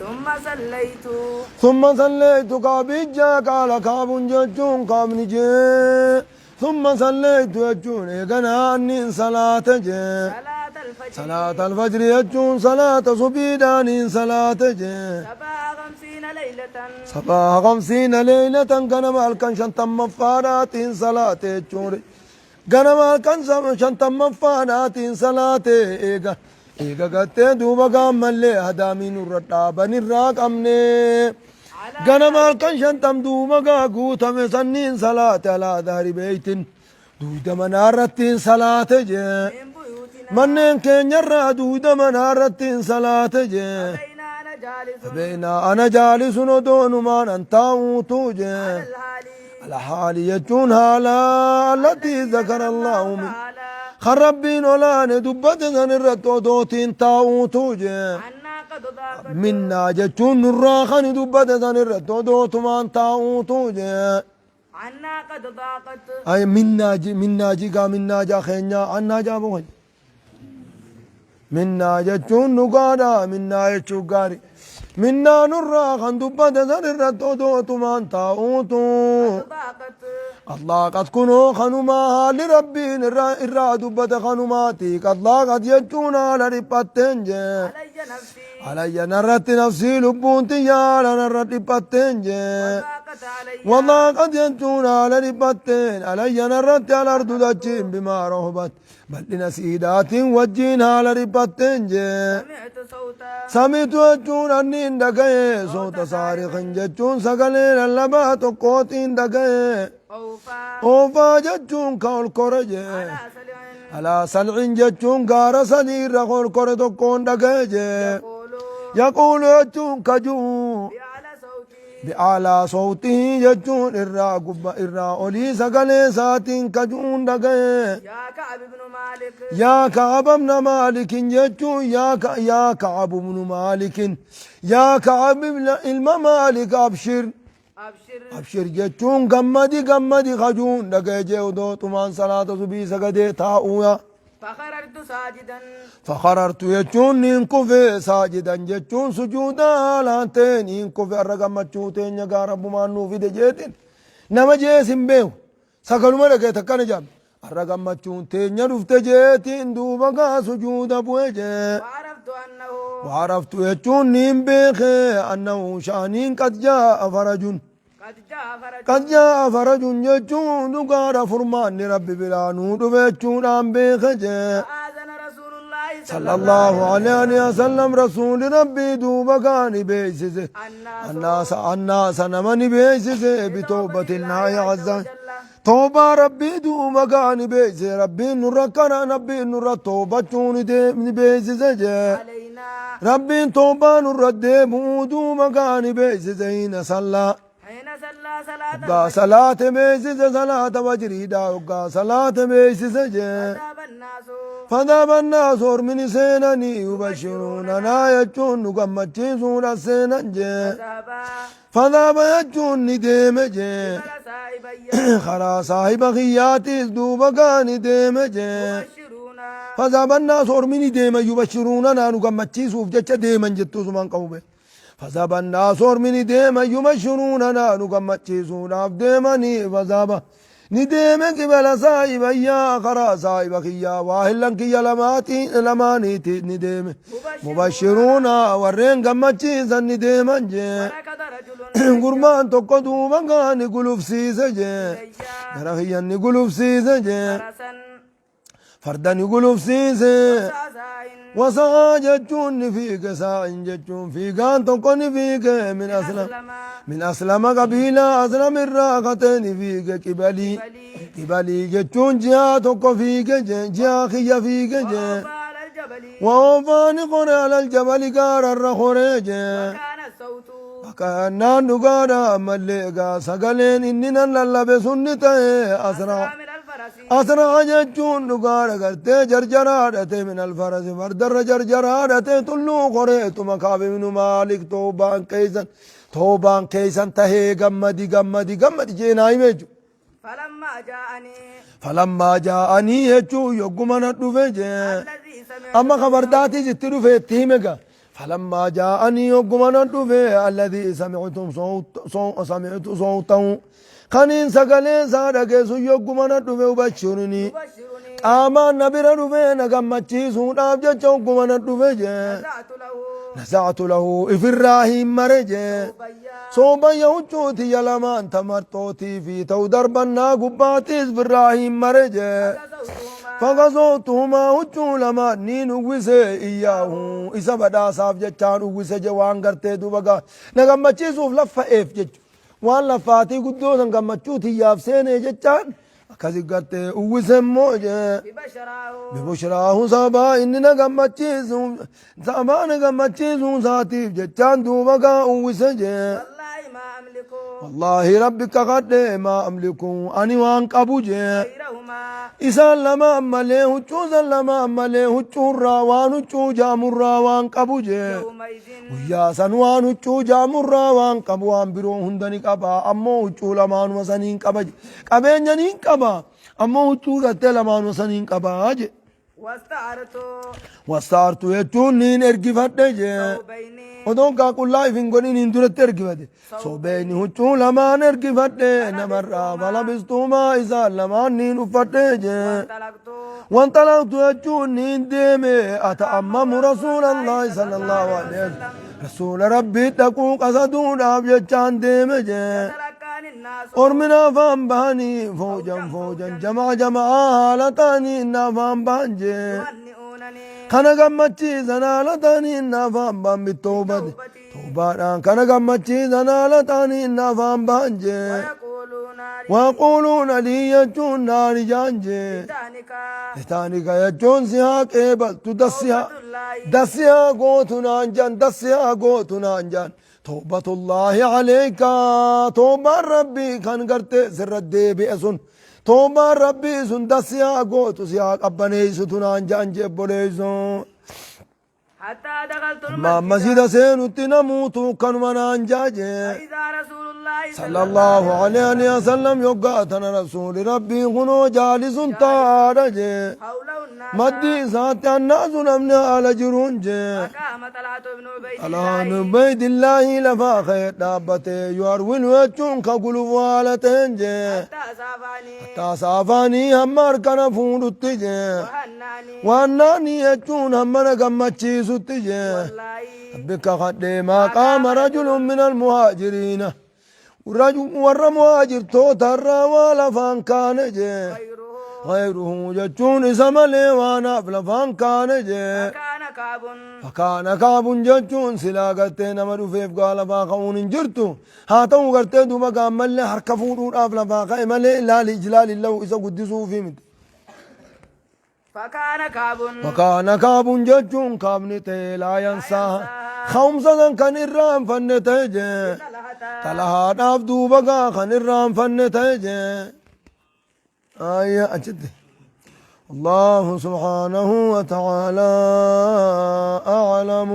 ثم صليت. ثم صليت كعبيجا قال كعب جتون كعب نجي ثم صليت جتون إيقنا أني صلاة جي. صلاة الفجر. صلاة الفجر جتون صلاة صبيدان صلاة جي. 57 ليلة. 57 ليلة كان مالكا شنتم مفارات صلاة جتون كان مالكا شنتم مفارات صلاة إيقا إيقا قتي دوبا قام اللي هدامين الرتابن الراقمني ganama halkan shantam duuba gaa guutame sanniin salaate alaa daari beeytin duuda manaarrattiin salaate jee. من بيوتنا. Manneen keenyarraa duuda manaarrattiin salaate jee. بين أنا جالس. Beena ana jaalisun odoonumaan an taa'uutu jee. على الحال. Alhaali jechuun haala allatii zakara allahu min تعالى. kan rabbiin olaane dubbate san irratti odootiin taa'uutu jee. عنا قد ضاقت. Minnaa jechuun nurraa kan dubbate san irratti odootumaan taa'uutu jee. عنا قد ضاقت. Ay minnaa ji minnaa jigaa minnaa jaa keenyaa annaa jaa boqon. Minnaa jechuun dhugaadha minnaa jechuun gaari. Minnaa nurraa kan dubbate san irratti odootumaan taa'uutu. ضاقت. Allaaqat kunoo kanumaa haalli rabbiin irraa dubbate kanumaati. Allaaqat jechuun haala dhiphatteen jee. علي نفسي. Alayya narratti nafsii lubbuun tiyya haala narra dhiphatteen jee. وضاقت علي. وضاقت jechuun haala dhiphatteen alayya narratti alardu dachiin bimaa rahubat bal'ina siidaatiin wajjiin haala dhiphatteen jee. سمعت صوتا. Samitu jechuun anniin dhagaye soota saariqin jechuun sagalee lallabaa tokkootiin dhagaye. أوفى. Oofaa jechuun ka ol kore jee. على سلع. Alaa salcin jechuun gaara sadii irra ol kore tokkoon dhagaye jee. يقول. Yaquulu jechuun kajuu. بأعلى صوتي. Bi'aalaa sawtii jechuun irraa gubba irraa olii sagalee isaatiin kajuun dhagaye. يا كعب بن مالك. Yaa Ka'ab ibna Maalikin jechuun yaa Ka'ab ibnu Maalikin yaa Ka'ab ilma Maalik abshir. أبشر. Abshir jechuun gammadi gammadi kajuun dhagaye jee odoo xumaan salaata subii sagadee taa'uuya. فخرجت ساجدا. Fakharartu jechuun niin kufe saajidan jechuun sujuuda haalaan ta'e niin kufe har'a gammachuu teenya gaa rabbumaan nuu fide jeetin nama jees hin beeku sagaluma dhagee takkana jaam har'a gammachuun teenya dhufte jeetiin duuba gaa sujuuda bu'e jee. وعرفت أنه. وعرفت jechuun niin beeke annahu sha'aniin qad jaa'a farajun. قد جاء فرج. قد جاء فرج jechuun dhugaadha furmaanni rabbi biraa nuu dhufe jechuudhaan beeke jee. فآذن رسول الله صلى الله عليه وسلم رسول ربي دوبا كان بيسسه. الناس. الناس الناس نمني بيسسه بتوبة الله عز وجل. توبة ربي دوبا كان بيسسه ربي نركنا نبي نر توبة چون بيسسه جه. علينا. ربي توبة نرد دوبا كان بيسسه حين صلى. حين صلى صلاة. وقا صلاة بيسسه صلاة وجريدا وقا صلاة بيسسه جه. فذهب الناس. فذهب الناس من سينني يبشروننا يجون نقمتشيسون سينن جي. فذهب. فذهب يجون نديم جي. قبل صاحبي. خرا صاحب خياتي دوبا كان ديم جي. يبشرون. فذهب الناس من ديم يبشروننا نقمتشيسوف جتش ديما جتو سمان قوبه. فذهب الناس من ديم يبشروننا نقمتشيسون ديمني فذهب نديم قبل صاحب يا خرا صاحب خيا واهلن كيا لماتي لمانيتي نديم مبشرون ورين قمتشيسا نديما جي. وركض رجل. Gurmaan tokko duuba gaani gulufsiise jee. Gara kiyyan ni gulufsiise jee. فرسا. Farda ni gulufsiise. وسعساع. Wasaa jechuun ni fiige saa'in jechuun fiigaan tokko ni fiige min aslam. أسلم. Min aslama qabiilaa aslam irraa katee ni fiige qibalii. بلي. Qibalii jechuun jihaa tokko fiige jee jihaa kiyya fiige jee. وأوفى على الجبل. Waofaani qore alal jabali gaararra koree jee. وكان الصوت. Akkaannaan dhugaadha ammallee egaa sagaleen inni nan lallabe sunni ta'e asraa. أسرع من الفرس. Asraa jechuun dhugaadha gartee jarjaraadhate min alfarasi fardarra jarjaraadhate tulluu koreetuma Ka'ab ibnu Maalik toobaan keeysan toobaan keeysan tahee gammadi gammadi gammadi jeenaa hime jechuudha. فلما جاءني. Falammaa jaa'anii jechuun yogguma na dhufe jee. الذي سمعت. Amma kabardaatis itti dhufe itti hime gaa. Falammaa jaa'anii yogguma na dhufe alladhii sami'tu sami'tu sawtahu kaniin sagalee isaa dhageessu yogguma na dhufe ubashirunii يبشرني qaamaan na bira dhufe na gammachiisuudhaaf jecha yogguma na dhufe jee نزعت له نزعت له ifirraa hin mare jee بيا soobayya huccuutiyya lamaan tamarxootii fi ta'u darbannaa gubbaatiis birraa hin mare jee فغزوتهما فغزوتهما huccuu lamaan niin uwwise iyyaahu isa badhaasaaf jechaan uwwise je waan gartee duba gaa na gammachiisuuf laffa'eef jechu waan laffaatii guddoo san gammachuu tiyyaaf seenee jechaan akkasi gartee uwwise immoo jee ببشراه bibushraahu sabaa inni na gammachiisu sabaa na gammachiisuu isaatiif jechaan duuba gaa uwwise jee والله ما أملك wallaahi rabbi kakadhe maa amliku ani waan qabu jee غيرهما isaan lama malee huccuusan lama malee huccuurraa waan huccuu jaamurraa waan qabu jee يومئذ guyyaa san waan huccuu jaamurraa waan qabu waan biroo hunda ni qaba ammoo huccuu lamaanuma saniin qaba je qabeenya niin qaba ammoo huccuu gartee lamaanuma saniin qaba je واستعرت wasaartu jechuun niin ergifadhe jee ثوبين odoon kaa qullaa if hin godhin hin duratti ergifate sobeeni huccuu lamaan ergifadhe namarraa falabistuumaa isaan lamaan niin uffadhe jee وانطلقت وانطلقت jechuun niin deeme ata'ammamu rasuula allahi sala allahu alaihi wasallam rasuula rabbii dhaquu qasaduudhaaf jechaan deeme jee تلقاني الناس ormi naafaan bahanii foojan foojan jamaa jamaa haala ta'anii naafaan bahan jee يهنئونني kana gammachiisan haala ta'anii naafaan bahan bittoobate toobaadhaan kana gammachiisan haala ta'anii naafaan bahan jee ويقولون لي waaquuluuna lii jechuun naani jaan jee لسانك Taanika jechuun si haa qeebaltu dassi haa توبة الله dassi haa gootu naan jaan dassi haa gootu naan jaan toobatullaahi aleeka toobaan rabbii kan gartee sirra deebi'e sun toobaan rabbii sun dassi haa gootu si haa qabbaneeysitu naan jaan jeebboleeysu حتى دخلت amma المسجد masjida seenutti namuutu kanuma naan jaajee فإذا رسول الله صلى الله عليه وسلم yoggaa tana rasuuli rabbii kunoo jaalisun taa'aadha jee حوله الناس maddii isaatti annaasu namni haala jiruun jee فقام طلحة بن عبيد Alaan الله beydillaahi lafaa ka'ee dhaabbatee yuarwin jechuun ka gulufu haala ta'een jee حتى سافاني taasaafanii hamma harkana fuudhutti jee وهناني waannaanii jechuun hamma na gammachiisutti jee والله bika kadhee maa qaama rajulun min almuhaajiriina warra muhaajirtoota irraa waa lafaan kaane jee غيره غيره jechuun isa malee waanaaf lafaan kaane jee فكان كعب Fakkaana kaabuun jechuun silaa gartee nama dhufeef gaa lafaa ka'uun hin jirtu. Haa ta'u gartee duuba gaammallee harka fuudhuudhaaf lafaa ka'e malee ilaali ijlaali lahu isa guddisuufi miti. فكان كعب Fakkaana kaabuun jechuun kaabni ta'e laayansaa. Ka'umsa san kan irraanfanne ta'e jee. طلحة Xalahaadhaaf duuba gaa kan irraanfanne ta'e jee. Ayya achitti. الله سبحانه وتعالى أعلم.